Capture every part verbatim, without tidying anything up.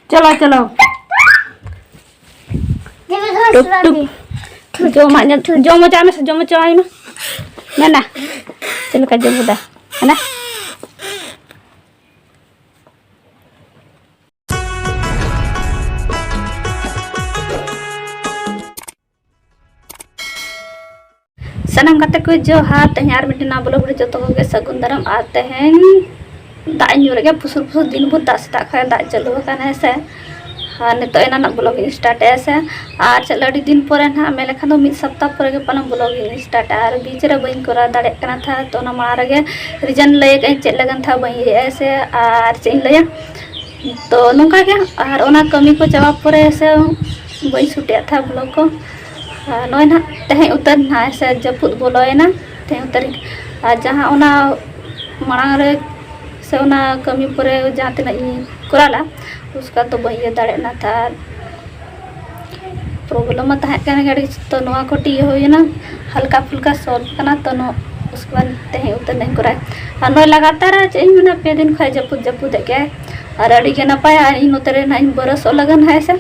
ᱪᱚᱞᱚ, ᱪᱚᱞᱚ᱾ ᱴᱩᱠ ᱴᱩᱠ᱾ ᱡᱚᱢᱟᱜ ᱧᱮᱞ, ᱡᱚᱢ ᱢᱚᱪᱟ ᱢᱮ ᱥᱮ, ᱡᱚᱢ ᱢᱚᱪᱟ ᱟᱭ ᱢᱮ᱾ ᱢᱮᱱᱟ, ᱪᱮᱫ ᱞᱮᱠᱟ ᱡᱚᱢ ᱠᱮᱫᱟ? ᱦᱟᱱᱟ᱾ ᱥᱟᱱᱟᱢ ᱜᱟᱛᱮ ᱠᱚ ᱡᱚᱦᱟᱨ᱾ ᱛᱮᱦᱮᱧ ᱟᱨ ᱢᱤᱫᱴᱮᱱ ᱱᱟᱣᱟ vlog ᱨᱮ ᱡᱚᱛᱚ ᱠᱚᱜᱮ ᱥᱟᱹᱜᱩᱱ ᱫᱟᱨᱟᱢ᱾ ᱟᱨ ᱛᱮᱦᱮᱧ ᱫᱟᱜ ᱤᱧ ᱧᱩ ᱨᱮᱜᱮ ᱯᱩᱥᱩᱨ ᱯᱩᱥᱩᱨ, ᱫᱤᱱ ᱵᱷᱳᱨ ᱫᱟᱜ, ᱥᱮᱛᱟᱜ ᱠᱷᱚᱱ ᱫᱟᱜ ᱪᱟᱹᱞᱩ ᱟᱠᱟᱱᱟ, ᱦᱮᱸ ᱥᱮ᱾ ᱟᱨ ᱱᱤᱛᱚᱜ ᱮᱱᱟᱱᱟᱜ vlog ᱤᱧ start ᱮᱜᱼᱟ, ᱥᱮ᱾ ᱟᱨ ᱪᱮᱫ ᱟᱹᱰᱤ ᱫᱤᱱ ᱯᱚᱨᱮ ᱱᱟᱦᱟᱜ, ᱢᱮᱱ ᱞᱮᱠᱷᱟᱱ ᱫᱚ ᱢᱤᱫ ᱥᱚᱯᱛᱟᱦ ᱯᱚᱨᱮ ᱜᱮ ᱯᱟᱞᱮᱱ vlog ᱤᱧ start ᱟ᱾ ᱟᱨ ᱵᱤᱪ ᱨᱮ ᱵᱟᱹᱧ ᱠᱚᱨᱟᱣ ᱫᱟᱲᱮᱭᱟᱜ ᱠᱟᱱᱟ ᱛᱟᱦᱮᱸᱫ, ᱛᱚ ᱚᱱᱟ ᱢᱟᱲᱟᱝ ᱨᱮᱜᱮ reason ᱞᱟᱹᱭ ᱟᱠᱟᱫ ᱟᱹᱧ ᱪᱮᱫ ᱞᱟᱹᱜᱤᱫ ᱛᱟᱦᱮᱸᱫ ᱵᱟᱹᱧ ᱤᱭᱟᱹᱭᱟ, ᱥᱮ᱾ ᱟᱨ ᱪᱮᱫ ᱤᱧ ᱞᱟᱹᱭᱟ, ᱛᱚ ᱱᱚᱝᱠᱟ ᱜᱮ᱾ ᱟᱨ ᱚᱱᱟ ᱠᱟᱹᱢᱤ ᱠᱚ ᱪᱟᱵᱟ ᱯᱚᱨᱮ ᱥᱮ ᱵᱟᱹᱧ ᱥᱩᱴᱮᱫ ᱛᱟᱦᱮᱸᱫ vlog ᱠᱚ᱾ ᱟᱨ ᱱᱚᱜᱼᱚᱭ ᱱᱟᱦᱟᱜ ᱛᱮᱦᱮᱧ ᱩᱛᱟᱹᱨ ᱱᱟᱦᱟᱜ ᱥᱮ ᱡᱟᱹᱯᱩᱫ ᱵᱚᱞᱚᱭᱮᱱᱟ, ᱛᱮᱦᱮᱧ ᱩᱛᱟᱹᱨ᱾ ᱟᱨ ᱡᱟᱦᱟᱸ ᱚᱱᱟ ᱢᱟᱲᱟᱝ ᱨᱮ ᱥᱮ ᱚᱱᱟ ᱠᱟᱹᱢᱤ ᱯᱚᱨᱮ ᱡᱟᱦᱟᱸ ᱛᱤᱱᱟᱹᱜ ᱤᱧ ᱠᱚᱨᱟᱣ ᱞᱮᱫᱼᱟ, ᱩᱥᱠᱟ ᱛᱚ ᱵᱟᱹᱧ ᱤᱭᱟᱹ ᱫᱟᱲᱮᱭᱟᱜ ᱱᱟ ᱛᱟᱦᱮᱸᱫ᱾ Problem ᱢᱟ ᱛᱟᱦᱮᱸ ᱠᱟᱱ ᱜᱮ ᱟᱹᱰᱤ, ᱛᱚ ᱱᱚᱣᱟ ᱠᱚᱴᱤ ᱤᱭᱟᱹ ᱦᱩᱭᱮᱱᱟ, ᱦᱟᱞᱠᱟ ᱯᱷᱩᱞᱠᱟ solve ᱠᱟᱱᱟ᱾ ᱛᱚ ᱱᱚ-, ᱩᱥᱠᱮ ᱵᱟᱫ ᱛᱮᱦᱮᱧ ᱩᱛᱟᱹᱨ ᱱᱟᱧ ᱠᱚᱨᱟᱣ᱾ ᱟᱨ ᱱᱚᱜᱼᱚᱭ ᱞᱟᱜᱟᱛᱟᱨ ᱪᱮᱫ ᱤᱧ ᱢᱮᱱᱟ, ᱯᱮ ᱫᱤᱱ ᱠᱷᱚᱱ ᱡᱟᱹᱯᱩᱫ ᱡᱟᱹᱯᱩᱫᱮᱫ ᱜᱮᱭᱟᱭ᱾ ᱟᱨ ᱟᱹᱰᱤ ᱜᱮ ᱱᱟᱯᱟᱭᱟ᱾ ᱟᱨ ᱤᱧ ᱱᱚᱛᱮ ᱨᱮ ᱱᱟᱦᱟᱜ ᱤᱧ ᱵᱚᱨᱚᱥᱚᱜ ᱞᱟᱹᱜᱤᱫ ᱦᱮᱸ ᱥᱮ᱾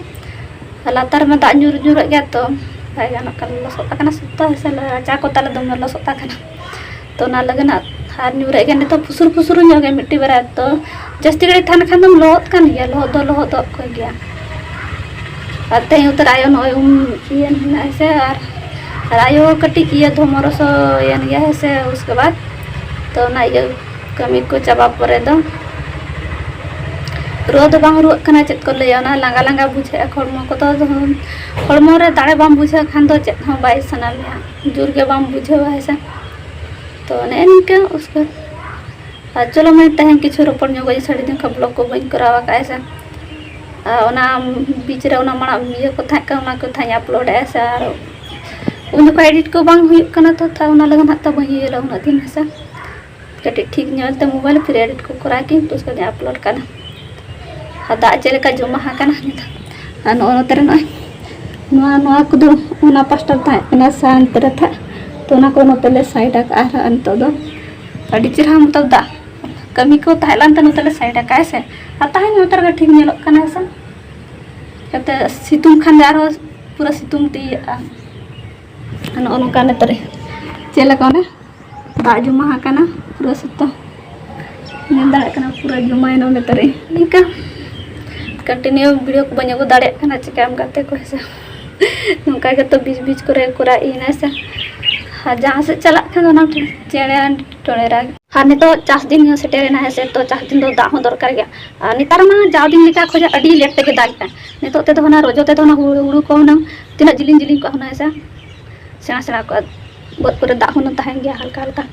ᱟᱨ ᱞᱟᱛᱟᱨ ᱢᱟ ᱫᱟᱜ ᱧᱩᱨ ᱧᱩᱨᱟᱜ ᱜᱮᱭᱟ, ᱛᱚ ᱵᱟᱭ ᱜᱟᱱᱚᱜ ᱠᱟᱱᱟ, ᱞᱚᱥᱚᱫ ᱟᱠᱟᱱᱟ ᱥᱚᱠᱛᱚ ᱦᱮᱸ ᱥᱮ, ᱨᱟᱪᱟ ᱠᱚ ᱛᱟᱞᱮ ᱫᱚᱢᱮ ᱞᱚᱥᱚᱫ ᱟᱠᱟᱱᱟ᱾ ᱛᱚ ᱚᱱᱟ ᱞᱟᱹᱜᱤᱫ ᱦᱟᱸᱜ ᱟᱨ ᱧᱩᱨᱮᱫ ᱜᱮᱭᱟ ᱱᱤᱛᱚᱜ ᱯᱷᱩᱥᱩᱨ ᱯᱷᱩᱥᱩᱨ ᱧᱚᱜ ᱜᱮ ᱢᱤᱫᱴᱤᱡ ᱵᱟᱨᱭᱟ᱾ ᱛᱚ ᱡᱟᱹᱥᱛᱤ ᱜᱷᱟᱹᱲᱤᱡ ᱛᱟᱦᱮᱱ ᱠᱷᱟᱱ ᱫᱚᱢ ᱞᱚᱦᱚᱫ ᱠᱟᱱ ᱜᱮᱭᱟ, ᱞᱚᱦᱚᱫ ᱫᱚ ᱞᱚᱦᱚᱫᱚᱜ ᱠᱟᱱ ᱜᱮᱭᱟ᱾ ᱟᱨ ᱛᱮᱦᱮᱧ ᱩᱛᱟᱹᱨ ᱟᱭᱳ ᱱᱚᱜᱼᱚᱭ ᱩᱢ ᱤᱭᱟᱹ ᱦᱮᱱᱟᱜᱼᱟ ᱥᱮ, ᱟᱨ, ᱟᱨ ᱟᱭᱳ ᱠᱟᱹᱴᱤᱡ ᱤᱭᱟᱹ ᱫᱷᱚᱢᱚᱨᱚᱥᱚᱭᱮᱱ ᱜᱮᱭᱟ ᱦᱮᱸ ᱥᱮ, ᱩᱥᱠᱮ ᱵᱟᱫ ᱛᱚ ᱚᱱᱟ ᱤᱭᱟᱹ ᱠᱟᱹᱢᱤ ᱠᱚ ᱪᱟᱵᱟ ᱯᱚᱨᱮ ᱫᱚ ᱨᱩᱣᱟᱹ ᱫᱚ ᱵᱟᱝ ᱨᱩᱣᱟᱹᱜ ᱠᱟᱱᱟ, ᱪᱮᱫ ᱠᱚ ᱞᱟᱹᱭᱟ, ᱚᱱᱟ ᱞᱟᱸᱜᱟ ᱞᱟᱸᱜᱟ ᱵᱩᱡᱷᱟᱹᱜᱼᱟ ᱦᱚᱲᱢᱚ ᱠᱚᱫᱚ᱾ ᱦᱚᱲᱢᱚ ᱨᱮ ᱫᱟᱲᱮ ᱵᱟᱢ ᱵᱩᱡᱷᱟᱹᱣ ᱠᱷᱟᱱ ᱫᱚ ᱪᱮᱫ ᱦᱚᱸ ᱵᱟᱭ ᱥᱟᱱᱟ ᱢᱮᱭᱟ, ᱡᱳᱨ ᱜᱮ ᱵᱟᱢ ᱵᱩᱡᱷᱟᱹᱣᱟ ᱦᱮᱸ ᱥᱮ᱾ ᱛᱚ ᱱᱮᱜᱼᱮ ᱱᱤᱝᱠᱟᱹ ᱩᱥᱠᱮ ᱟᱨ ᱪᱚᱞᱚ ᱢᱟᱹᱭ, ᱛᱮᱦᱮᱧ ᱠᱤᱪᱷᱩ ᱨᱚᱯᱚᱲ ᱧᱚᱜᱚᱜ ᱟᱹᱧ, ᱟᱹᱰᱤ ᱫᱤᱱ ᱠᱷᱚᱱ vlog ᱠᱚ ᱵᱟᱹᱧ ᱠᱚᱨᱟᱣ ᱟᱠᱟᱫᱼᱟ ᱥᱮ᱾ ᱟᱨ ᱚᱱᱟ ᱵᱤᱪ ᱨᱮ ᱚᱱᱟ ᱢᱟᱲᱟᱝ ᱤᱭᱟᱹ ᱠᱚ ᱛᱟᱦᱮᱸ ᱠᱟᱱᱟ, ᱚᱱᱟ ᱠᱚ ᱛᱟᱦᱮᱸᱧ upload ᱮᱫᱼᱟ ᱥᱮ, ᱟᱨ ᱩᱱ ᱡᱚᱠᱷᱚᱱ edit ᱠᱚ ᱵᱟᱝ ᱦᱩᱭᱩᱜ ᱠᱟᱱᱟ, ᱛᱚ ᱛᱷᱟ-, ᱚᱱᱟ ᱞᱟᱹᱜᱤᱫ ᱦᱟᱸᱜ ᱛᱚ ᱵᱟᱹᱧ ᱤᱭᱟᱹ ᱞᱮᱫᱼᱟ ᱩᱱᱟᱹᱜ ᱫᱤᱱ ᱦᱮᱸ ᱥᱮ᱾ ᱠᱟᱹᱴᱤᱡ ᱴᱷᱤᱠ ᱧᱚᱜ ᱛᱮ mobile ᱯᱷᱤᱨ edit ᱠᱚ ᱠᱚᱨᱟᱣ ᱠᱤᱧ, ᱛᱚ ᱩᱥᱠᱮ ᱵᱟᱫ upload ᱠᱟᱱᱟ᱾ ᱟᱨ ᱫᱟᱜ ᱪᱮᱫ ᱞᱮᱠᱟ ᱡᱚᱢᱟ ᱟᱠᱟᱱᱟ ᱱᱤᱛᱚᱜ᱾ ᱟᱨ ᱱᱚᱜᱼᱚ ᱱᱚᱛᱮ ᱨᱮ ᱱᱚᱜᱼᱚᱭ ᱱᱚᱣᱟ, ᱱᱚᱣᱟ ᱠᱚᱫᱚ ᱚᱱᱟ ᱯᱟᱥᱴᱟ ᱨᱮ ᱛᱟᱦᱮᱸ ᱠᱟᱱᱟ, ᱥᱟᱱᱛ ᱨᱮ ᱛᱟᱦᱮᱸ, ᱛᱚ ᱚᱱᱟ ᱠᱚ ᱱᱚᱛᱮ ᱞᱮ side ᱟᱠᱟᱫᱼᱟ᱾ ᱟᱨ ᱱᱤᱛᱚᱜ ᱫᱚ ᱟᱹᱰᱤ ᱪᱮᱦᱨᱟ ᱢᱚᱛᱞᱚᱵ ᱫᱟᱜ ᱠᱟᱹᱢᱤ ᱠᱚ ᱛᱟᱦᱮᱸ ᱞᱮᱱ ᱛᱮ ᱱᱚᱛᱮ ᱞᱮ side ᱟᱠᱟᱫᱼᱟ ᱥᱮ᱾ ᱟᱨ ᱛᱟᱦᱮᱸ ᱱᱚᱛᱮ ᱨᱮᱜᱮ ᱴᱷᱤᱠ ᱧᱮᱞᱚᱜ ᱠᱟᱱᱟ ᱥᱮ᱾ ᱡᱟᱛᱮ ᱥᱤᱛᱩᱝ ᱠᱷᱟᱱ ᱫᱚ ᱟᱨᱦᱚᱸ ᱯᱩᱨᱟᱹ ᱥᱤᱛᱩᱝ ᱛᱮ ᱤᱭᱟᱹᱜᱼᱟ᱾ ᱱᱚᱜᱼᱚ ᱱᱚᱝᱠᱟ ᱱᱮᱛᱟᱨ ᱪᱮᱫ ᱞᱮᱠᱟ ᱚᱱᱮ ᱫᱟᱜ ᱡᱚᱢᱟ ᱟᱠᱟᱱᱟ ᱯᱩᱨᱟᱹ ᱥᱚᱠᱛᱚ᱾ ᱧᱮᱞ ᱫᱟᱲᱮᱭᱟᱜ ᱠᱟᱱᱟ ᱯᱩᱨᱟᱹ ᱡᱚᱢᱟᱭᱮᱱᱟ ᱱᱮᱛᱟᱨ᱾ ᱱᱤᱝᱠᱟ continue video ᱠᱚ ᱵᱟᱹᱧ ᱟᱹᱜᱩ ᱫᱟᱲᱮᱭᱟᱜ ᱠᱟᱱᱟ, ᱪᱤᱠᱟᱹᱭᱟᱢ ᱜᱟᱛᱮ ᱠᱚ ᱦᱮᱸ ᱥᱮ᱾ ᱱᱚᱝᱠᱟ ᱜᱮᱛᱚ ᱵᱤᱪ ᱵᱤᱪ ᱠᱚᱨᱮ ᱠᱚ ᱨᱟᱜ ᱮᱫᱟ ᱥᱮ᱾ ᱟᱨ ᱡᱟᱦᱟᱸ ᱥᱮᱫ ᱪᱟᱞᱟᱜ ᱠᱷᱟᱱ ᱚᱱᱟ ᱪᱮᱬᱮ ᱴᱚᱬᱮ ᱨᱟᱜ᱾ ᱟᱨ ᱱᱤᱛᱚᱜ ᱪᱟᱥ ᱫᱤᱱ ᱦᱚᱸ ᱥᱮᱴᱮᱨᱮᱱᱟ ᱦᱮᱸ ᱥᱮ, ᱛᱚ ᱪᱟᱥ ᱫᱤᱱ ᱫᱚ ᱫᱟᱜ ᱦᱚᱸ ᱫᱚᱨᱠᱟᱨ ᱜᱮᱭᱟ᱾ ᱟᱨ ᱱᱮᱛᱟᱨ ᱢᱟ ᱡᱟᱣ ᱫᱤᱱ ᱞᱮᱠᱟ ᱠᱷᱚᱱᱟᱜ ᱟᱹᱰᱤ late ᱛᱮᱜᱮ ᱫᱟᱜ ᱮᱫᱟ᱾ ᱱᱤᱛᱚᱜ ᱛᱮᱫᱚ ᱚᱱᱟ ᱨᱚᱡᱚ ᱛᱮᱫᱚ ᱚᱱᱟ ᱦᱩᱲᱩ, ᱦᱩᱲᱩ ᱠᱚ ᱦᱩᱱᱟᱹᱝ ᱛᱤᱱᱟᱹᱜ ᱡᱤᱞᱤᱧ ᱡᱤᱞᱤᱧ ᱠᱚᱜᱼᱟ ᱦᱩᱱᱟᱹᱝ ᱦᱮᱸ ᱥᱮ, ᱥᱮᱬᱟ ᱥᱮᱬᱟ ᱠᱚᱜᱼᱟ᱾ ᱵᱟᱹᱫᱽ ᱠᱚᱨᱮ ᱫᱟᱜ ᱦᱩᱱᱟᱹᱝ ᱛᱟᱦᱮᱱ ᱜᱮᱭᱟ ᱦᱟᱞᱠᱟ ᱦᱟᱞᱠᱟ᱾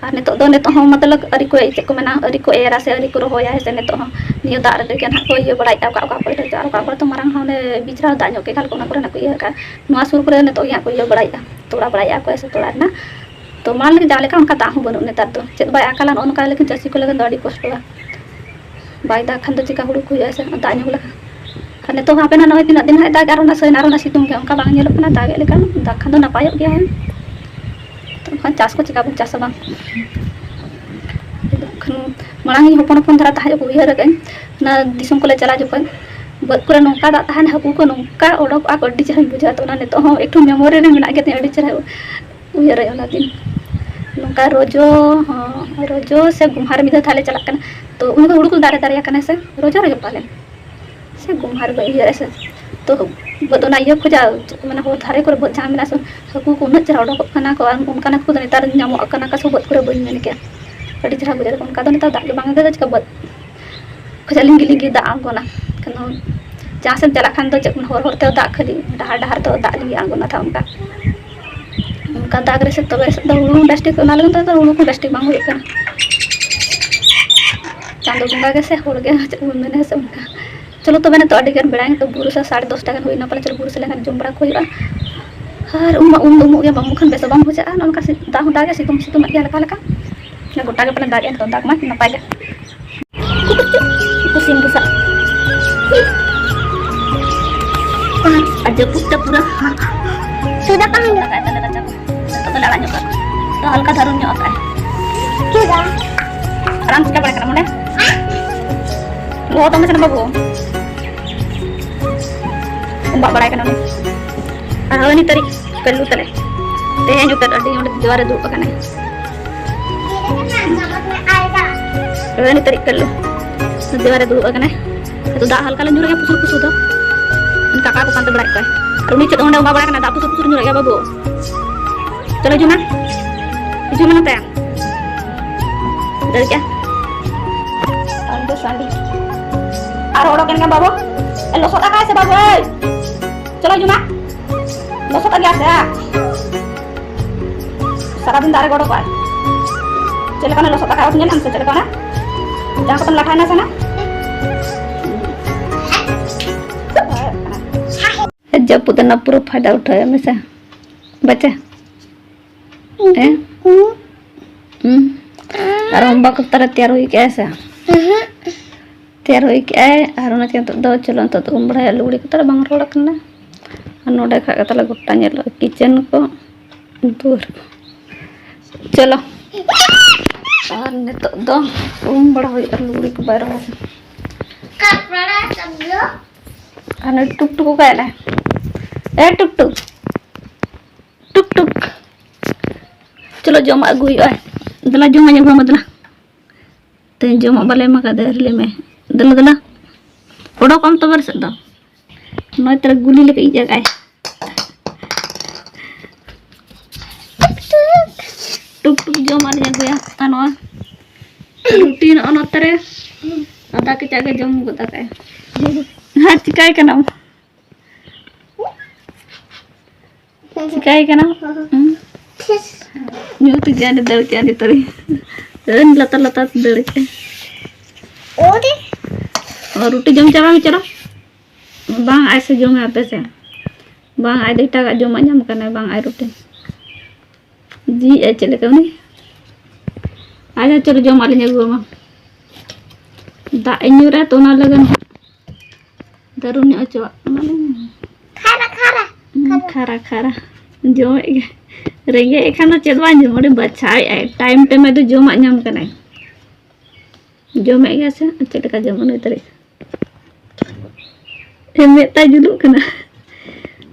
ᱟᱨ ᱱᱤᱛᱚᱜ ᱫᱚ, ᱱᱤᱛᱚᱜ ᱦᱚᱸ ᱢᱚᱛᱞᱚᱵ ᱟᱹᱣᱨᱤ ᱠᱚ, ᱪᱮᱫ ᱠᱚ ᱢᱮᱱᱟ, ᱟᱹᱣᱨᱤ ᱠᱚ ᱮᱨᱟ ᱥᱮ ᱟᱹᱣᱨᱤ ᱠᱚ ᱨᱚᱦᱚᱭᱟ ᱦᱮᱸ ᱥᱮ᱾ ᱱᱤᱛᱚᱜ ᱦᱚᱸ ᱱᱤᱭᱟᱹ ᱫᱟᱜ ᱨᱮᱜᱮ ᱱᱟᱦᱟᱜ ᱠᱚ ᱤᱭᱟᱹ ᱵᱟᱲᱟᱭᱮᱫᱼᱟ, ᱚᱠᱟ ᱚᱠᱟ ᱠᱚᱨᱮ ᱫᱚ, ᱟᱨ ᱚᱠᱟ ᱠᱚᱨᱮ ᱫᱚ ᱢᱟᱨᱟᱝ ᱦᱚᱸ ᱚᱸᱰᱮ ᱵᱤᱪ ᱨᱮᱦᱚᱸ ᱫᱟᱜ ᱧᱚᱜ ᱠᱮᱫ ᱠᱷᱟᱱ ᱚᱱᱟ ᱠᱚᱨᱮᱱᱟᱜ ᱠᱚ ᱤᱭᱟᱹ ᱠᱟᱜᱼᱟ᱾ ᱱᱚᱣᱟ ᱥᱩᱨ ᱠᱚᱨᱮ ᱱᱤᱛᱚᱜ ᱜᱮ ᱦᱟᱸᱜ ᱠᱚ ᱤᱭᱟᱹ ᱵᱟᱲᱟᱭᱮᱫᱼᱟ, ᱛᱚᱲᱟ ᱵᱟᱲᱟᱭᱮᱫᱼᱟ ᱠᱚ ᱦᱮᱸ ᱥᱮ, ᱛᱚᱲᱟ ᱨᱮᱱᱟᱜ᱾ ᱛᱚ ᱢᱟᱲᱟᱝ ᱞᱮᱠᱟ ᱡᱟᱦᱟᱸ ᱞᱮᱠᱟ ᱚᱱᱠᱟ ᱫᱟᱜ ᱦᱚᱸ ᱵᱟᱹᱱᱩᱜ ᱱᱮᱛᱟᱨ ᱫᱚ, ᱪᱮᱫ ᱵᱟᱭ ᱟᱠᱟᱞᱟ ᱱᱚᱜᱼᱚ ᱱᱚᱝᱠᱟ, ᱞᱮᱠᱤᱱ ᱪᱟᱹᱥᱤ ᱠᱚ ᱞᱟᱹᱜᱤᱫ ᱫᱚ ᱟᱹᱰᱤ ᱠᱚᱥᱴᱚᱣᱟ᱾ ᱵᱟᱭ ᱫᱟᱜ ᱠᱷᱟᱱ ᱫᱚ ᱪᱮᱠᱟ ᱦᱩᱲᱩ ᱠᱚ ᱦᱩᱭᱩᱜᱼᱟ ᱥᱮ ᱫᱟᱜ ᱧᱚᱜ ᱞᱮᱠᱷᱟᱱ? ᱟᱨ ᱱᱤᱛᱚᱜ ᱦᱚᱸ ᱦᱟᱯᱮ ᱱᱟᱜ ᱱᱚᱜᱼᱚᱭ ᱛᱤᱱᱟᱹᱜ ᱫᱤᱱ ᱦᱟᱸᱜ ᱫᱟᱜ ᱟᱨ ᱚᱱᱟ ᱥᱟᱹᱭ ᱟᱨ ᱚᱱᱟ ᱥᱤᱛᱩᱝ ᱜᱮ ᱚᱱᱠᱟ ᱵᱟᱝ ᱧᱮᱞᱚᱜ ᱠᱟᱱᱟ᱾ ᱫᱟᱜ ᱮᱫ ᱞᱮᱠᱟᱱ ᱫᱟᱜ ᱠᱷᱟᱱ ᱫᱚ ᱱᱟᱯᱟᱭᱚᱜ ᱜᱮᱭᱟ ᱦᱮᱸ᱾ ᱛᱚ ᱮᱱᱠᱷᱟᱱ ᱪᱟᱥ ᱠᱚ ᱪᱮᱠᱟ ᱵᱚᱱ ᱪᱟᱥᱟ ᱵᱟᱝ? ᱮᱱᱠᱷᱟᱱ ᱢᱟᱲᱟᱝ ᱤᱧ ᱦᱚᱯᱚᱱ ᱦᱚᱯᱚᱱ ᱫᱷᱟᱨᱟ ᱛᱟᱦᱮᱸ ᱡᱚᱠᱷᱚᱱ ᱩᱭᱦᱟᱹᱨ ᱟᱠᱟᱫᱟᱹᱧ, ᱚᱱᱟ ᱫᱤᱥᱚᱢ ᱠᱚᱞᱮ ᱪᱟᱞᱟᱣ ᱡᱚᱠᱷᱚᱱ ᱵᱟᱹᱫᱽ ᱠᱚᱨᱮ ᱱᱚᱝᱠᱟ ᱫᱟᱜ ᱛᱟᱦᱮᱱᱟ, ᱦᱟᱹᱠᱩ ᱠᱚ ᱱᱚᱝᱠᱟ ᱚᱰᱚᱠᱚᱜᱼᱟ ᱠᱚ, ᱟᱹᱰᱤ ᱪᱮᱦᱨᱟᱧ ᱵᱩᱡᱷᱟᱹᱣᱟ᱾ ᱛᱚ ᱚᱱᱟ ᱱᱤᱛᱚᱜ ᱦᱚᱸ ᱮᱠᱴᱩ memory ᱨᱮ ᱢᱮᱱᱟᱜ ᱜᱮᱛᱤᱧᱟ, ᱟᱹᱰᱤ ᱪᱮᱦᱨᱟ ᱩᱭᱦᱟᱹᱨᱟᱹᱧ ᱚᱱᱟ ᱫᱤᱱ᱾ ᱱᱚᱝᱠᱟ ᱨᱚᱡᱚ ᱦᱚᱸ, ᱨᱚᱡᱚ ᱥᱮ ᱜᱚᱢᱦᱟ ᱨᱮ ᱢᱤᱫ ᱫᱷᱟᱣ ᱛᱟᱦᱞᱮ ᱪᱟᱞᱟᱜ ᱠᱟᱱᱟ᱾ ᱛᱚ ᱩᱱ ᱫᱚ ᱦᱩᱲᱩ ᱠᱚ ᱫᱟᱨᱮ ᱫᱟᱨᱮ ᱟᱠᱟᱱᱟ ᱥᱮ, ᱨᱚᱡᱚ ᱨᱮᱜᱮ ᱯᱟᱞᱮᱱ ᱥᱮ ᱜᱚᱢᱦᱟ ᱨᱮ ᱵᱟᱹᱧ ᱩᱭᱦᱟᱹᱨᱮᱜᱼᱟ ᱥᱮ᱾ ᱛᱚ ᱵᱟᱹᱫᱽ ᱚᱱᱟ ᱤᱭᱟᱹ ᱠᱷᱚᱡᱟᱜ ᱢᱟᱱᱮ ᱦᱚᱨ ᱫᱷᱟᱨᱮ ᱠᱚᱨᱮ ᱵᱟᱹᱫᱽ ᱡᱟᱦᱟᱸ ᱢᱮᱱᱟᱜᱼᱟ ᱥᱮ, ᱦᱟᱹᱠᱩ ᱠᱚ ᱩᱱᱟᱹᱜ ᱪᱮᱦᱨᱟ ᱚᱰᱚᱠᱚᱜ ᱠᱟᱱᱟ ᱠᱚ᱾ ᱟᱨ ᱚᱱᱠᱟᱱ ᱦᱟᱹᱠᱩ ᱫᱚ ᱱᱮᱛᱟᱨ ᱧᱟᱢᱚᱜ ᱠᱟᱱᱟ ᱠᱚ ᱥᱮ ᱵᱟᱹᱫᱽ ᱠᱚᱨᱮ ᱵᱟᱹᱧ ᱢᱮᱱ ᱠᱮᱭᱟ, ᱟᱹᱰᱤ ᱪᱮᱦᱨᱟ ᱵᱩᱡᱷᱟᱹᱜ ᱠᱟᱱᱟ᱾ ᱚᱱᱠᱟ ᱫᱚ ᱱᱮᱛᱟᱨ ᱫᱟᱜ ᱜᱮ ᱵᱟᱝ ᱫᱟᱜ ᱪᱤᱠᱟ ᱵᱟᱹᱫᱽ ᱠᱷᱚᱡᱟᱜ ᱞᱤᱸᱜᱤ ᱞᱤᱸᱜᱤ ᱫᱟᱜ ᱟᱬᱜᱚᱱᱟ᱾ ᱠᱟᱨᱚᱱ ᱡᱟᱦᱟᱸ ᱥᱮᱫ ᱮᱢ ᱪᱟᱞᱟᱜ ᱠᱷᱟᱱ ᱫᱚ ᱪᱮᱫ ᱦᱚᱨ ᱦᱚᱨ ᱛᱮ ᱫᱟᱜ ᱠᱷᱟᱹᱞᱤ, ᱰᱟᱦᱟᱨ ᱰᱟᱦᱟᱨ ᱛᱮ ᱫᱟᱜ ᱞᱤᱸᱜᱤ ᱟᱬᱜᱚᱱᱟ ᱛᱟᱦᱮᱸ ᱚᱱᱠᱟ᱾ ᱚᱱᱠᱟ ᱫᱟᱜ ᱨᱮ ᱥᱮ ᱛᱚᱵᱮ ᱥᱮᱫ ᱫᱚ ᱦᱩᱲᱩ ᱦᱚᱸ ᱵᱮᱥ ᱴᱷᱤᱠ, ᱚᱱᱟ ᱞᱟᱹᱜᱤᱫ ᱛᱮᱫᱚ ᱦᱩᱲᱩ ᱠᱚ ᱵᱮᱥ ᱴᱷᱤᱠ ᱵᱟᱝ ᱦᱩᱭᱩᱜ ᱠᱟᱱᱟ᱾ ᱪᱟᱸᱫᱚ ᱵᱚᱸᱜᱟ ᱜᱮ ᱥᱮ ᱦᱚᱲ ᱜᱮ ᱪᱮᱫ ᱵᱚᱱ ᱢᱮᱱᱟ ᱥᱮ ᱚᱱᱠᱟ᱾ ᱪᱚᱞᱚ ᱛᱚᱵᱮ ᱱᱤᱛᱚᱜ ᱟᱹᱰᱤ ᱜᱟᱱ ᱵᱮᱲᱟᱭᱮᱱᱟ, ᱛᱚ ᱵᱩᱨᱩ ᱥᱮ ᱥᱟᱲᱮ ᱫᱚᱥᱴᱟ ᱜᱟᱱ ᱦᱩᱭᱱᱟ ᱯᱟᱞᱮ᱾ ᱪᱚᱞᱚ ᱵᱩᱨᱩ ᱥᱮᱫ ᱞᱮᱱᱠᱷᱟᱱ ᱡᱚᱢ ᱵᱟᱲᱟ ᱠᱚ ᱦᱩᱭᱩᱜᱼᱟ᱾ ᱟᱨ ᱩᱢ ᱢᱟ ᱩᱢ ᱫᱚ ᱩᱢᱩᱜ ᱜᱮ ᱵᱟᱝ ᱩᱢᱩᱜ ᱠᱷᱟᱱ ᱵᱮᱥ ᱵᱟᱝ ᱵᱩᱡᱷᱟᱹᱜᱼᱟ᱾ ᱱᱚᱝᱠᱟ ᱥᱤ-, ᱫᱟᱜ ᱦᱚᱸ ᱫᱟᱜ ᱜᱮ, ᱥᱤᱛᱩᱝ ᱥᱤᱛᱩᱝ ᱮᱫ ᱜᱮᱭᱟ ᱦᱟᱞᱠᱟ ᱦᱟᱞᱠᱟ᱾ ᱜᱚᱴᱟ ᱜᱮ ᱯᱟᱞᱮ ᱫᱟᱜ ᱮᱫ, ᱫᱟᱜ ᱢᱟ ᱱᱟᱯᱟᱭ ᱜᱮ᱾ ᱩᱱᱠᱩ ᱥᱤᱢ ᱵᱩᱥᱟᱜ᱾ ᱟᱨ ᱡᱟᱹᱯᱩᱫ ᱛᱮ ᱯᱩᱨᱟᱹ ᱥᱩᱡᱟ ᱠᱟᱹᱢᱤ ᱧᱚᱜ ᱠᱟᱜ ᱛᱟᱞᱮ ᱨᱟᱪᱟ ᱠᱚ᱾ ᱱᱤᱛᱚᱜ ᱫᱚᱞᱮ ᱟᱲᱟᱜ ᱧᱚᱜ ᱠᱟᱜ ᱠᱚᱣᱟ᱾ ᱛᱚ ᱦᱟᱞᱠᱟ ᱫᱷᱟᱨᱩᱱ ᱧᱚᱜ ᱠᱟᱜᱼᱟᱭ᱾ ᱪᱮᱫᱟᱜ? ᱟᱨ ᱵᱟᱝ ᱪᱤᱠᱟ ᱵᱟᱲᱟᱭ ᱠᱟᱱᱟ ᱢᱚᱱᱮ? ᱞᱚᱦᱚᱫᱚᱜ ᱢᱮ ᱥᱮ ᱵᱟᱹᱵᱩ᱾ ᱩᱢᱵᱟᱜ ᱵᱟᱲᱟᱭ ᱠᱟᱱᱟ ᱩᱱᱤ᱾ ᱟᱨ ᱦᱟᱹᱱᱤ ᱛᱟᱹᱨᱤᱡ ᱠᱟᱹᱞᱞᱩ ᱛᱟᱞᱮ᱾ ᱛᱮᱦᱮᱧ ᱩᱛᱟᱹᱨ ᱟᱹᱰᱤ ᱚᱸᱰᱮ ᱫᱮᱣᱟᱨᱮ ᱫᱩᱲᱩᱵ ᱟᱠᱟᱱᱟᱭ᱾ ᱦᱟᱹᱱᱤ ᱛᱟᱹᱨᱤᱡ ᱠᱟᱹᱞᱞᱩ ᱫᱮᱣᱟᱨᱮ ᱫᱩᱲᱩᱵ ᱟᱠᱟᱱᱟᱭ᱾ ᱟᱫᱚ ᱫᱟᱜ ᱦᱟᱞᱠᱟ ᱞᱮ ᱧᱩᱨ ᱟᱭᱟ ᱯᱩᱥᱩᱨ ᱯᱩᱥᱩᱨ ᱫᱚ᱾ ᱩᱱᱤ ᱠᱟᱠᱟ ᱠᱚ ᱯᱟᱱᱛᱮ ᱵᱟᱲᱟᱭᱮᱫ ᱠᱚᱣᱟ᱾ ᱟᱨ ᱩᱱᱤ ᱪᱮᱫ ᱚᱸᱰᱮ ᱚᱸᱵᱟ ᱵᱟᱲᱟᱭ ᱠᱟᱱᱟ, ᱫᱟᱜ ᱯᱩᱥᱩᱨ ᱯᱩᱥᱩᱨ ᱧᱩᱨ ᱟᱭᱟ ᱵᱟᱹᱵᱩ᱾ ᱪᱚᱞᱚ ᱦᱤᱡᱩᱜ ᱢᱮ᱾ ᱦᱤᱡᱩᱜ ᱢᱮ ᱱᱚᱛᱮ᱾ ᱫᱟᱹᱲ ᱠᱮᱫ᱾ ᱟᱢ ᱫᱚ ᱥᱟᱺᱰᱤ᱾ ᱟᱨ ᱚᱰᱚᱠ ᱮᱱ ᱜᱮ ᱵᱟᱹᱵᱩ᱾ ᱮ, ᱞᱚᱥᱚᱫ ᱟᱠᱟᱭ ᱥᱮ ᱵᱟᱹᱵᱩ? ᱮᱭ! ᱪᱚᱞᱚ ᱦᱤᱡᱩᱜ ᱢᱮ᱾ ᱞᱚᱥᱚᱫ ᱟᱠᱟᱭ ᱥᱮ? ᱥᱟᱨᱟᱫᱤᱱ ᱫᱟᱜ ᱨᱮ ᱜᱚᱰᱚ ᱠᱚᱜᱼᱟᱭ᱾ ᱪᱮᱫ ᱞᱮᱠᱟᱱᱮ ᱞᱚᱥᱚᱫ ᱟᱠᱟᱫ ᱧᱮᱞ ᱟᱢ ᱥᱮ ᱪᱮᱫ ᱞᱮᱠᱟᱱᱟ? ᱡᱟᱦᱟᱸ ᱠᱚᱛᱮᱢ ᱞᱟᱴᱷᱟᱭᱮᱱᱟ ᱥᱮ ᱱᱟ? ᱡᱟᱹᱯᱩᱫ ᱮᱱᱟ ᱯᱩᱨᱟᱹ ᱯᱷᱟᱭᱫᱟ ᱩᱴᱷᱟᱹᱣ ᱢᱮᱥᱮ ᱵᱟᱪᱟ᱾ ᱦᱮᱸ? ᱦᱩᱸ᱾ ᱟᱨ ᱚᱢᱵᱟ ᱠᱚ ᱛᱟᱨᱟ ᱛᱮᱭᱟᱨ ᱦᱩᱭ ᱠᱮᱜᱼᱟᱭ ᱥᱮ? ᱛᱮᱭᱟᱨ ᱦᱩᱭ ᱠᱮᱜᱼᱟᱭ᱾ ᱟᱨ ᱚᱱᱟ ᱪᱤᱠᱟᱹ ᱱᱤᱛᱚᱜ ᱫᱚ ᱪᱚᱞᱚ, ᱱᱤᱛᱚᱜ ᱫᱚ ᱩᱢ ᱵᱟᱲᱟᱭᱟ, ᱞᱩᱜᱽᱲᱤ ᱠᱚ ᱛᱟᱞᱮ ᱵᱟᱝ ᱨᱚᱲ ᱠᱟᱱᱟ᱾ ᱟᱨ ᱱᱚᱰᱮ ᱠᱷᱟᱡ ᱜᱮ ᱛᱟᱞᱮ ᱜᱚᱴᱟ ᱧᱮᱞᱚᱜᱼᱟ ᱠᱤᱪᱮᱱ ᱠᱚ, ᱫᱩᱣᱟᱹᱨ ᱠᱚ᱾ ᱪᱚᱞᱚ᱾ ᱟᱨ ᱱᱤᱛᱚᱜ ᱫᱚ ᱩᱢ ᱵᱟᱲᱟ ᱦᱩᱭᱩᱜᱼᱟ, ᱞᱩᱜᱽᱲᱤ ᱠᱚ ᱵᱟᱭ ᱨᱚᱦᱚᱲ᱾ ᱟᱨ ᱱᱩᱭ ᱴᱩᱠ ᱴᱩᱠ ᱚᱠᱟᱭᱮᱱᱟᱭ? ᱮ ᱴᱩᱠ ᱴᱩᱠ, ᱴᱩᱠ ᱴᱩᱠ, ᱪᱚᱞᱚ ᱡᱚᱢᱟᱜ ᱟᱹᱜᱩ ᱦᱩᱭᱩᱜᱼᱟ᱾ ᱫᱮᱞᱟ ᱡᱚᱢᱟᱜ ᱤᱧ ᱟᱹᱜᱩ ᱟᱢᱟ, ᱫᱮᱞᱟ᱾ ᱛᱮᱦᱮᱧ ᱡᱚᱢᱟᱜ ᱵᱟᱞᱮ ᱮᱢ ᱟᱠᱟᱫᱮ, ᱟᱹᱨᱤ ᱞᱮ ᱮᱢᱟᱭ᱾ ᱫᱮᱞᱟ, ᱫᱮᱞᱟ᱾ ᱚᱰᱚᱠᱚᱜ ᱟᱢ ᱛᱚᱵᱮ ᱥᱮᱫ ᱫᱚ᱾ ᱱᱚᱜᱼᱚᱭ ᱛᱟᱨᱟ ᱜᱩᱞᱤ ᱞᱮᱠᱟ ᱤᱡ ᱟᱠᱟᱭ᱾ ᱴᱩᱠ ᱴᱩᱠ ᱡᱚᱢᱟᱜ ᱞᱤᱧ ᱟᱹᱜᱩᱭᱟ᱾ ᱟᱨ ᱱᱚᱣᱟ ᱨᱩᱴᱤ ᱱᱚᱜᱼᱚ ᱱᱚᱛᱮ ᱨᱮ ᱟᱫᱟ ᱠᱮᱪᱟᱜ ᱜᱮ ᱡᱚᱢ ᱜᱚᱫ ᱟᱠᱟᱫᱼᱟᱭ᱾ ᱟᱨ ᱪᱤᱠᱟᱹᱭ ᱠᱟᱱᱟᱢ? ᱪᱤᱠᱟᱹᱭ ᱠᱟᱱᱟᱢ? ᱦᱩᱸ? ᱧᱩ ᱛᱮ ᱡᱟᱱᱮ ᱫᱟᱹᱲ ᱠᱮᱜᱼᱟ ᱱᱤᱛᱚᱜ ᱨᱮ᱾ ᱟᱹᱱ ᱞᱟᱛᱟᱨ ᱞᱟᱛᱟᱨ ᱛᱮ ᱫᱟᱹᱲ ᱠᱮᱜᱼᱟ᱾ ᱚ, ᱨᱩᱴᱤ ᱡᱚᱢ ᱪᱟᱵᱟᱭ ᱢᱮ, ᱪᱚᱞᱚ᱾ ᱵᱟᱝ ᱟᱡ ᱥᱮ ᱡᱚᱢᱮ ᱟᱯᱮ ᱥᱮ? ᱵᱟᱝ, ᱟᱡ ᱫᱚ ᱮᱴᱟᱜᱟᱜ ᱡᱚᱢᱟᱜ ᱧᱟᱢ ᱠᱟᱱᱟᱭ, ᱵᱟᱝ ᱟᱡ ᱨᱩᱴᱤ᱾ ᱡᱤ ᱟᱡ ᱪᱮᱫ ᱞᱮᱠᱟ ᱩᱱᱤ? ᱟᱪᱪᱷᱟ, ᱪᱚᱞᱚ ᱡᱚᱢᱟᱜ ᱞᱤᱧ ᱟᱹᱜᱩ ᱟᱢᱟ᱾ ᱫᱟᱜ ᱤᱧ ᱧᱩᱨᱟ ᱛᱚ ᱚᱱᱟ ᱞᱟᱹᱜᱤᱫ ᱫᱟᱹᱨᱩᱱ ᱧᱚᱜ ᱦᱚᱪᱚᱣᱟᱜ ᱠᱟᱱᱟᱞᱤᱧ᱾ ᱠᱷᱟᱨᱟ, ᱠᱷᱟᱨᱟ᱾ ᱦᱩᱸ, ᱠᱷᱟᱨᱟ, ᱠᱷᱟᱨᱟ᱾ ᱡᱚᱢᱮᱫ ᱜᱮ᱾ ᱨᱮᱸᱜᱮᱡ ᱮ ᱠᱷᱟᱱ ᱫᱚ ᱪᱮᱫ ᱵᱟᱝ ᱡᱚᱢ, ᱟᱹᱰᱤ ᱵᱟᱪᱷᱟᱣᱮᱫ ᱟᱭ᱾ ᱴᱟᱭᱤᱢ ᱴᱟᱭᱤᱢ ᱫᱚ ᱡᱚᱢᱟᱜ ᱧᱟᱢ ᱠᱟᱱᱟᱭ᱾ ᱡᱚᱢᱮᱫ ᱜᱮᱭᱟ ᱥᱮ? ᱪᱮᱫ ᱞᱮᱠᱟ ᱡᱚᱢ ᱩᱱᱤ ᱛᱟᱹᱨᱤᱡ? ᱮ, ᱢᱮᱫ ᱛᱟᱭ ᱡᱩᱞᱩᱜ ᱠᱟᱱᱟ᱾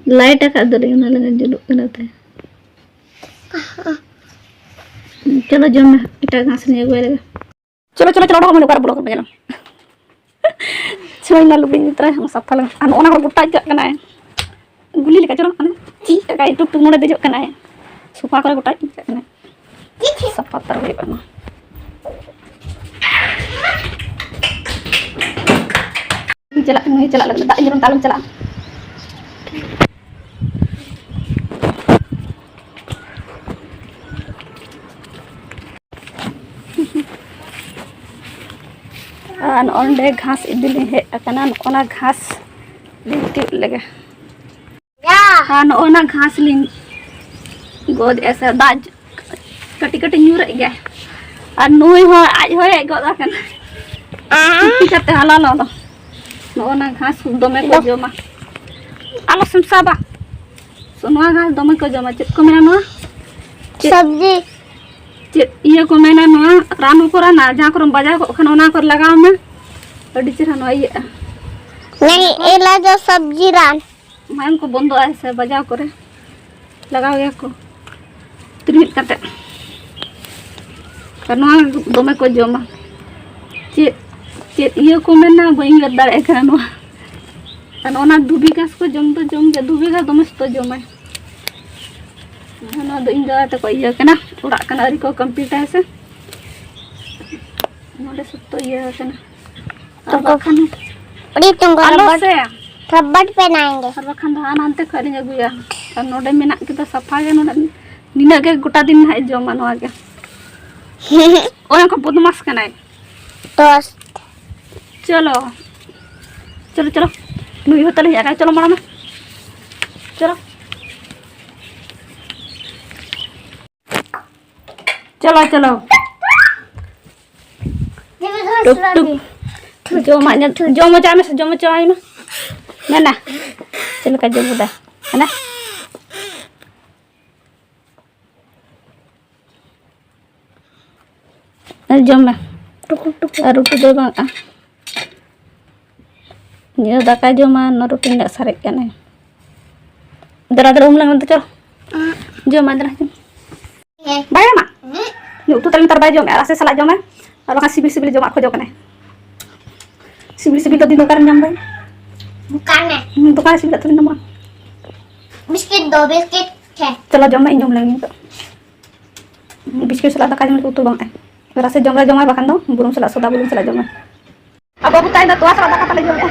ᱞᱟᱭᱤᱴ ᱟᱠᱟᱫ ᱫᱚᱞᱤᱧ, ᱚᱱᱟ ᱞᱟᱹᱜᱤᱫ ᱡᱩᱞᱩᱜ ᱠᱟᱱᱟ ᱛᱟᱭ᱾ ᱪᱚᱞᱚ ᱡᱚᱢ ᱢᱮ, ᱮᱴᱟᱜ ᱜᱷᱟᱥ ᱞᱤᱧ ᱟᱹᱜᱩᱭ ᱞᱮᱜᱮ᱾ ᱪᱚᱞᱚ, ᱪᱚᱞᱚ, ᱪᱚᱞᱚ, ᱚᱰᱚᱠ ᱢᱮ, ᱚᱠᱟᱨᱮ ᱵᱚᱞᱚ ᱠᱟᱱᱟ, ᱧᱮᱞ ᱢᱮ᱾ ᱪᱷᱚᱭ ᱢᱟ ᱞᱩᱵᱤᱧ ᱛᱚᱨᱟ ᱥᱟᱯᱷᱟ ᱞᱟᱜᱟ᱾ ᱟᱨ ᱱᱚᱜᱼᱚ ᱱᱟ ᱠᱚ ᱜᱚᱴᱟ ᱪᱤᱠᱟᱹᱜ ᱠᱟᱱᱟᱭ᱾ ᱜᱩᱞᱤ ᱞᱮᱠᱟ ᱪᱚᱨᱚᱜ ᱠᱟᱱᱟ᱾ ᱪᱮᱫ ᱞᱮᱠᱟ ᱴᱩᱠ ᱴᱩᱠ ᱱᱚᱰᱮ ᱫᱮᱡᱚᱜ ᱠᱟᱱᱟᱭ᱾ ᱥᱳᱯᱷᱟ ᱠᱚᱨᱮ ᱜᱚᱴᱟ ᱪᱤᱠᱟᱹᱜ ᱠᱟᱱᱟᱭ᱾ ᱥᱟᱯᱷᱟ ᱩᱛᱟᱹᱨ ᱦᱩᱭᱩᱜ ᱠᱟᱱᱟ᱾ ᱪᱟᱞᱟᱜ ᱠᱟᱱᱟ, ᱪᱟᱞᱟᱜ ᱞᱟᱹᱜᱤᱫ᱾ ᱫᱟᱜ ᱧᱩᱨᱩᱱ ᱛᱟᱞᱚᱢ ᱪᱟᱞᱟᱜᱼᱟ᱾ ᱟᱨ ᱱᱚᱸᱰᱮ ᱜᱷᱟᱥ ᱤᱫᱤ ᱞᱤᱧ ᱦᱮᱡ ᱟᱠᱟᱱᱟ᱾ ᱱᱚᱜᱼᱚ ᱱᱟ ᱜᱷᱟᱥ ᱞᱤᱧ ᱛᱤᱭᱳᱜ ᱞᱮᱜᱮ᱾ ᱟᱨ ᱱᱚᱜᱼᱚ ᱱᱟ ᱜᱷᱟᱥ ᱞᱤᱧ ᱜᱚᱫ ᱮᱫᱼᱟ ᱥᱮ, ᱫᱟᱜ ᱠᱟᱹᱴᱤᱡ ᱠᱟᱹᱴᱤᱡ ᱧᱩᱨᱮᱫ ᱜᱮᱭᱟ᱾ ᱟᱨ ᱱᱩᱭ ᱦᱚᱸ, ᱟᱡ ᱦᱚᱸᱭ ᱦᱮᱡ ᱜᱚᱫ ᱟᱠᱟᱱᱟ᱾ ᱪᱩᱯᱤ ᱠᱟᱛᱮ ᱦᱟᱞᱟ ᱞᱚᱞᱚ᱾ ᱱᱚᱜᱼᱚ ᱱᱟ ᱜᱷᱟᱥ ᱫᱚᱢᱮ ᱠᱚ ᱡᱚᱢᱟ᱾ ᱟᱞᱚ ᱥᱮᱢ ᱥᱟᱵᱟ᱾ ᱱᱚᱣᱟ ᱜᱷᱟᱥ ᱫᱚᱢᱮ ᱠᱚ ᱡᱚᱢᱟ᱾ ᱪᱮᱫ ᱠᱚ ᱢᱮᱱᱟ ᱱᱚᱣᱟ? ᱪᱮᱫ? ᱥᱚᱵᱽᱡᱤ᱾ ᱪᱮᱫ ᱤᱭᱟᱹ ᱠᱚ ᱢᱮᱱᱟ ᱱᱚᱣᱟ? ᱨᱟᱱ ᱦᱚᱸᱠᱚ ᱨᱟᱱᱟ, ᱡᱟᱦᱟᱸ ᱠᱚᱨᱮᱢ ᱵᱟᱡᱟᱣ ᱠᱚᱜ ᱠᱷᱟᱱ ᱚᱱᱟ ᱠᱚᱨᱮ ᱞᱟᱜᱟᱣ ᱢᱮ, ᱟᱹᱰᱤ ᱪᱮᱦᱨᱟ ᱱᱚᱣᱟ ᱤᱭᱟᱹᱜᱼᱟ᱾ नहीं, इलाज और सब्जी रान। ᱢᱟᱭᱟᱢ ᱠᱚ ᱵᱚᱱᱫᱚᱜᱼᱟ ᱥᱮ ᱵᱟᱡᱟᱣ ᱠᱚᱨᱮ ᱞᱟᱜᱟᱣ ᱜᱮᱭᱟ ᱠᱚ ᱛᱤᱨᱢᱤᱫ ᱠᱟᱛᱮ᱾ ᱟᱨ ᱱᱚᱣᱟ ᱫᱚᱢᱮ ᱠᱚ ᱡᱚᱢᱟ᱾ ᱪᱮᱫ, ᱪᱮᱫ ᱤᱭᱟᱹ ᱠᱚ ᱢᱮᱱᱟ, ᱵᱟᱹᱧ ᱩᱭᱦᱟᱹᱨ ᱫᱟᱲᱮᱭᱟᱜ ᱠᱟᱱᱟ ᱱᱚᱣᱟ᱾ ᱟᱨ ᱱᱚᱜᱼᱚ ᱱᱟ ᱫᱷᱩᱵᱤ ᱜᱷᱟᱥ ᱠᱚ ᱡᱚᱢ ᱫᱚ ᱡᱚᱢ ᱜᱮᱭᱟ, ᱫᱷᱩᱵᱤ ᱜᱷᱟᱥ ᱫᱚᱢᱮ ᱥᱚᱠᱛᱚ ᱡᱚᱢᱟᱭ᱾ ᱱᱚᱣᱟ ᱫᱚ ᱤᱧ ᱫᱟᱫᱟ ᱛᱟᱠᱚ ᱤᱭᱟᱹ ᱠᱟᱱᱟ, ᱚᱲᱟᱜ ᱠᱟᱱᱟ, ᱟᱹᱣᱨᱤ ᱠᱚ ᱠᱚᱢᱯᱞᱤᱴᱟ ᱥᱮ᱾ ᱱᱚᱰᱮ ᱥᱚᱠᱛᱚ ᱤᱭᱟᱹ ᱠᱟᱱᱟ᱾ ᱟᱨ ᱛᱚᱠᱚ ᱵᱟᱠᱷᱟᱱ ᱟᱹᱰᱤ ᱛᱚᱸᱜᱟ ᱟᱞᱚ ᱨᱟᱵᱟᱨ, ᱥᱮ᱾ ᱨᱟᱵᱟᱨ ᱯᱮᱦᱱᱟएंगे। ᱟᱨ ᱵᱟᱠᱷᱟᱱ ᱫᱚ ᱦᱟᱱᱟ ᱦᱟᱱᱛᱮ ᱠᱷᱚᱱ ᱞᱤᱧ ᱟᱹᱜᱩᱭᱟ᱾ ᱟᱨ ᱱᱚᱰᱮ ᱢᱮᱱᱟᱜ ᱠᱮᱫᱟ ᱥᱟᱯᱷᱟ ᱜᱮ, ᱱᱚᱰᱮ ᱱᱤᱱᱟᱹᱜ ᱜᱮ ᱜᱚᱴᱟ ᱫᱤᱱ ᱱᱟᱦᱟᱜ ᱡᱚᱢᱟ ᱱᱚᱣᱟ ᱜᱮ᱾ ᱚᱱᱟ ᱠᱚ ᱵᱚᱫᱢᱟᱥ ᱠᱟᱱᱟᱭ᱾ ᱴᱚᱥ᱾ ᱪᱚᱞᱚ, ᱪᱚᱞᱚ, ᱪᱚᱞᱚ᱾ ᱱᱩᱭ ᱦᱚᱸ ᱛᱟᱞᱮ ᱦᱮᱡ ᱟᱠᱟᱱᱟ᱾ ᱪᱚᱞᱚ ᱢᱟᱲᱟᱝ ᱢᱮ᱾ ᱪᱚᱞᱚ᱾ ᱪᱚᱞᱚ, ᱪᱚᱞᱚ᱾ ᱴᱩᱠ, ᱴᱩᱠ᱾ ᱡᱚᱢᱟᱜ ᱧᱮᱞ, ᱡᱚᱢ ᱦᱚᱪᱚ ᱟᱭ ᱢᱮ ᱥᱮ, ᱡᱚᱢ ᱦᱚᱪᱚ ᱟᱭ ᱢᱮ᱾ ᱢᱮᱱᱟ, ᱪᱮᱫ ᱞᱮᱠᱟ ᱡᱚᱢ ᱠᱮᱫᱟ? ᱦᱟᱱᱟ᱾ ᱟᱨ ᱡᱚᱢ ᱢᱮ᱾ ᱴᱩᱠᱩ ᱴᱩᱠᱩ᱾ ᱟᱨ ᱨᱩᱴᱤ ᱫᱚ ᱵᱟᱝ᱾ ᱱᱤᱭᱟᱹ ᱫᱟᱠᱟ ᱡᱚᱢᱟ, ᱱᱚᱣᱟ ᱨᱩᱴᱤ ᱨᱮᱱᱟᱜ ᱥᱟᱨᱮᱡ ᱠᱟᱱᱟᱭ᱾ ᱫᱮᱞᱟ ᱫᱮᱞᱟ ᱩᱢ ᱞᱮᱱ ᱢᱮ ᱪᱚ᱾ ᱡᱚᱢ ᱢᱮ, ᱫᱮᱞᱟ ᱡᱚᱢ᱾ ᱵᱟᱭ ᱡᱚᱢᱟ? ᱩᱛᱩ ᱛᱟᱞᱮ ᱱᱮᱛᱟᱨ ᱵᱟᱭ ᱡᱚᱢᱮᱜᱼᱟ, ᱨᱟᱥᱮ ᱥᱟᱞᱟᱜ ᱡᱚᱢᱟᱭ᱾ ᱟᱨ ᱵᱟᱠᱷᱟᱱ ᱥᱤᱵᱤᱞ ᱥᱤᱵᱤᱞ ᱡᱚᱢᱟᱜ ᱠᱷᱚᱡᱚᱜ ᱠᱟᱱᱟᱭ᱾ ᱥᱤᱵᱤᱞ ᱥᱤᱵᱤᱞ ᱫᱚ ᱫᱤᱱ ᱫᱚ ᱚᱠᱟᱨᱮᱢ ᱧᱟᱢ ᱫᱟᱭ? ᱫᱚᱠᱟᱱ ᱨᱮ᱾ ᱦᱩᱸ, ᱫᱚᱠᱟᱱ ᱨᱮ ᱥᱤᱵᱤᱞᱟᱜ ᱛᱷᱚᱲᱤ ᱧᱟᱢᱚᱜᱼᱟ᱾ ᱵᱤᱥᱠᱤᱴ ᱫᱚ, ᱵᱤᱥᱠᱤᱴ ᱠᱷᱮ᱾ ᱪᱚᱞᱚ ᱡᱚᱢ ᱢᱮ, ᱤᱧ ᱡᱚᱢ ᱞᱮᱱ ᱜᱮ ᱱᱤᱛᱚᱜ᱾ ᱵᱤᱥᱠᱤᱴ ᱥᱟᱞᱟᱜ ᱫᱟᱠᱟ ᱡᱚᱢ ᱞᱟᱹᱜᱤᱫ ᱩᱛᱩ ᱵᱟᱝ ᱮ᱾ ᱨᱟᱥᱮ ᱡᱚᱢ ᱨᱮ ᱡᱚᱢᱟᱭ, ᱵᱟᱠᱷᱟᱱ ᱫᱚ ᱵᱩᱞᱩᱝ ᱥᱟᱞᱟᱜ, ᱥᱟᱫᱟ ᱵᱩᱞᱩᱝ ᱥᱟᱞᱟᱜ ᱡᱚᱢᱟᱭ᱾ ᱟᱨ ᱵᱟᱹᱵᱩ ᱛᱟᱭ ᱫᱚ ᱛᱚᱣᱟ ᱥᱟᱞᱟᱜ ᱫᱟᱠᱟ ᱛᱟᱞᱮ ᱡᱚᱢᱮᱜᱼᱟ᱾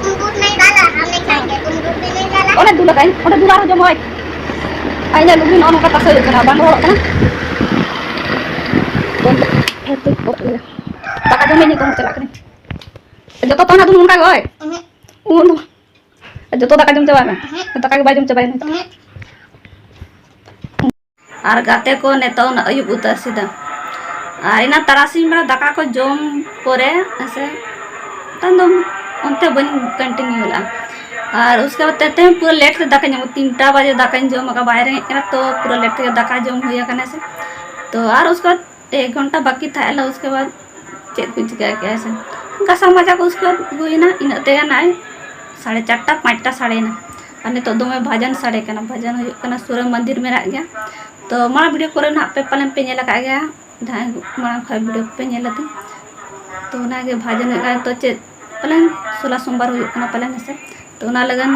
ᱛᱩᱢ ᱫᱩᱫᱷ ᱱᱟᱦᱤᱸ ᱰᱟᱞᱟ, ᱦᱟᱢ ᱱᱟᱦᱤᱸ ᱠᱷᱟᱭᱮᱸᱜᱮ, ᱛᱩᱢ ᱫᱩᱫᱷ ᱵᱷᱤ ᱱᱟᱦᱤᱸ ᱰᱟᱞᱟ᱾ ᱚᱸᱰᱮ ᱫᱩᱞ ᱟᱠᱟᱫ ᱟᱹᱧ, ᱚᱸᱰᱮ ᱫᱩᱞ ᱟᱨᱦᱚᱸ ᱡᱚᱢᱟᱭ᱾ ᱟᱨ ᱤᱧᱟᱹᱜ ᱞᱩᱜᱽᱲᱤ ᱱᱚᱜᱼᱚ ᱱᱚᱝᱠᱟ ᱛᱟᱥᱮ ᱦᱩᱭᱩᱜ ᱠᱟᱱᱟ, ᱵᱟᱝ ᱨᱚᱦᱚᱲᱚᱜ ᱠᱟᱱᱟ᱾ ᱫᱟᱠᱟ ᱡᱚᱢ ᱢᱮ, ᱤᱧ ᱱᱤᱛᱚᱜ ᱪᱟᱞᱟᱜ ᱠᱟᱹᱱᱟᱹᱧ᱾ ᱡᱚᱛᱚ ᱛᱚ ᱚᱱᱟ ᱫᱩᱞ ᱚᱱᱠᱟ ᱜᱮ ᱦᱳᱭ᱾ ᱩᱸᱦᱩᱸ᱾ ᱩᱱ ᱫᱚ ᱡᱚᱛᱚ ᱫᱟᱠᱟ ᱡᱚᱢ ᱪᱟᱵᱟᱭ ᱢᱮ᱾ ᱩᱸᱦᱩᱸ᱾ ᱫᱟᱠᱟ ᱜᱮ ᱵᱟᱭ ᱡᱚᱢ ᱪᱟᱵᱟᱭᱟ ᱱᱤᱛᱚᱜ᱾ ᱩᱸᱦᱩᱸ᱾ ᱟᱨ ᱜᱟᱛᱮ ᱠᱚ ᱱᱤᱛᱚᱜ ᱩᱱᱟᱹᱜ ᱟᱹᱭᱩᱵ ᱩᱛᱟᱹᱨ ᱥᱮᱫᱟ᱾ ᱟᱨ ᱮᱱᱟ ᱛᱟᱨᱟᱥᱤᱧ ᱵᱮᱲᱟ ᱫᱟᱠᱟ ᱠᱚ ᱡᱚᱢ ᱯᱚᱨᱮ ᱦᱮᱸᱥᱮ, ᱛᱟᱭᱚᱢ ᱫᱚ ᱚᱱᱛᱮ ᱵᱟᱹᱧ continue ᱞᱮᱫᱼᱟ᱾ ᱟᱨ ᱩᱥᱠᱮ ᱵᱟᱫ ᱛᱮᱦᱮᱧ ᱯᱩᱨᱟᱹ late ᱛᱮ ᱫᱟᱠᱟᱧ ᱡᱚᱢᱟ, ᱛᱤᱱᱴᱟ ᱵᱟᱡᱮ ᱫᱟᱠᱟᱧ ᱡᱚᱢ ᱟᱠᱟᱫᱼᱟ, ᱵᱟᱭ ᱨᱮᱸᱜᱮᱡ ᱠᱟᱱᱟ, ᱛᱚ ᱯᱩᱨᱟᱹ late ᱛᱮᱜᱮ ᱫᱟᱠᱟ ᱡᱚᱢ ᱦᱩᱭ ᱟᱠᱟᱱᱟ ᱥᱮ᱾ ᱛᱚ ᱟᱨ ᱩᱥᱠᱮ ᱵᱟᱫ ᱮᱠ ᱜᱷᱚᱱᱴᱟ ᱵᱟᱹᱠᱤ ᱛᱟᱦᱮᱸ ᱞᱮᱱᱟ, ᱩᱥᱠᱮ ᱵᱟᱫ ᱪᱮᱫ ᱠᱚᱧ ᱪᱤᱠᱟᱹ ᱠᱮᱜᱼᱟ ᱥᱮ, ᱜᱷᱟᱥᱟᱣ ᱢᱟᱡᱟ ᱠᱚ ᱩᱥᱠᱮ ᱵᱟᱫ ᱦᱩᱭᱱᱟ, ᱤᱱᱟᱹᱜ ᱛᱮᱜᱮ ᱱᱚᱜᱼᱚᱭ ᱥᱟᱲᱮ ᱪᱟᱨᱴᱟ, ᱯᱟᱸᱪᱴᱟ ᱥᱟᱲᱮᱭᱮᱱᱟ᱾ ᱟᱨ ᱱᱤᱛᱚᱜ ᱫᱚᱢᱮ ᱵᱷᱟᱡᱟᱱ ᱥᱟᱰᱮ ᱠᱟᱱᱟ, ᱵᱷᱟᱡᱟᱱ ᱦᱩᱭᱩᱜ ᱠᱟᱱᱟ, ᱥᱩᱨ ᱨᱮ ᱢᱚᱱᱫᱤᱨ ᱢᱮᱱᱟᱜ ᱜᱮᱭᱟ᱾ ᱛᱚ ᱢᱟᱲᱟᱝ video ᱠᱚᱨᱮ ᱱᱟᱦᱟᱜ ᱯᱮ ᱯᱟᱞᱮᱱ ᱯᱮ ᱧᱮᱞ ᱟᱠᱟᱫ ᱜᱮᱭᱟ, ᱡᱟᱦᱟᱸᱭ ᱢᱟᱲᱟᱝ ᱠᱷᱚᱱ video ᱯᱮ ᱧᱮᱞ ᱟᱹᱫᱤᱧ᱾ ᱛᱚ ᱚᱱᱟᱜᱮ ᱵᱷᱟᱡᱟᱱ ᱦᱩᱭᱩᱜ ᱠᱟᱱᱟ, ᱛᱚ ᱪᱮᱫ ᱯᱟᱞᱮᱱ ᱥᱳᱞᱟ ᱥᱳᱢᱵᱟᱨ ᱦᱩᱭᱩᱜ ᱠᱟᱱᱟ ᱯᱟᱞᱮᱱ ᱦᱮᱸᱥᱮ᱾ ᱛᱚ ᱚᱱᱟ ᱞᱟᱹᱜᱤᱫ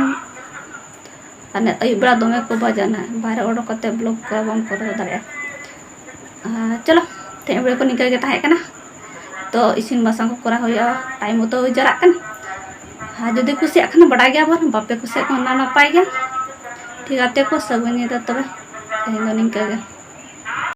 ᱟᱨ ᱟᱹᱭᱩᱵ ᱵᱮᱲᱟ ᱫᱚᱢᱮ ᱠᱚ ᱵᱷᱟᱡᱟᱱᱟ, ᱵᱟᱦᱨᱮ ᱚᱰᱚᱠ ᱠᱟᱛᱮ vlog ᱠᱚ ᱵᱟᱢ ᱠᱚᱨᱟᱣ ᱫᱟᱲᱮᱭᱟᱜᱼᱟ᱾ ᱟᱨ ᱪᱚᱞᱚ, ᱛᱮᱦᱮᱧ video ᱠᱚ ᱱᱤᱝᱠᱟᱹ ᱜᱮ ᱛᱟᱦᱮᱸ ᱠᱟᱱᱟ᱾ ᱛᱚ ᱤᱥᱤᱱ ᱵᱟᱥᱟᱝ ᱠᱚ ᱠᱚᱨᱟᱣ ᱦᱩᱭᱩᱜᱼᱟ, time ᱢᱚᱛᱚ ᱦᱩᱭ ᱡᱟᱣᱨᱟᱜ ᱠᱟᱱᱟ᱾ ᱟᱨ ᱡᱩᱫᱤ ᱠᱩᱥᱤᱭᱟᱜ ᱠᱷᱟᱱ ᱵᱟᱰᱟᱭ ᱜᱮᱭᱟ ᱵᱚᱱ, ᱵᱟᱯᱮ ᱠᱩᱥᱤᱭᱟᱜ ᱠᱷᱟᱱ ᱚᱱᱟ ᱱᱟᱯᱟᱭ ᱜᱮ᱾ ᱴᱷᱤᱠ ᱜᱟᱛᱮ ᱠᱚ, ᱥᱟᱹᱜᱩᱱ ᱧᱤᱫᱟᱹ ᱛᱚᱵᱮ, ᱛᱮᱦᱮᱧ ᱫᱚ ᱱᱤᱝᱠᱟᱹ ᱜᱮ᱾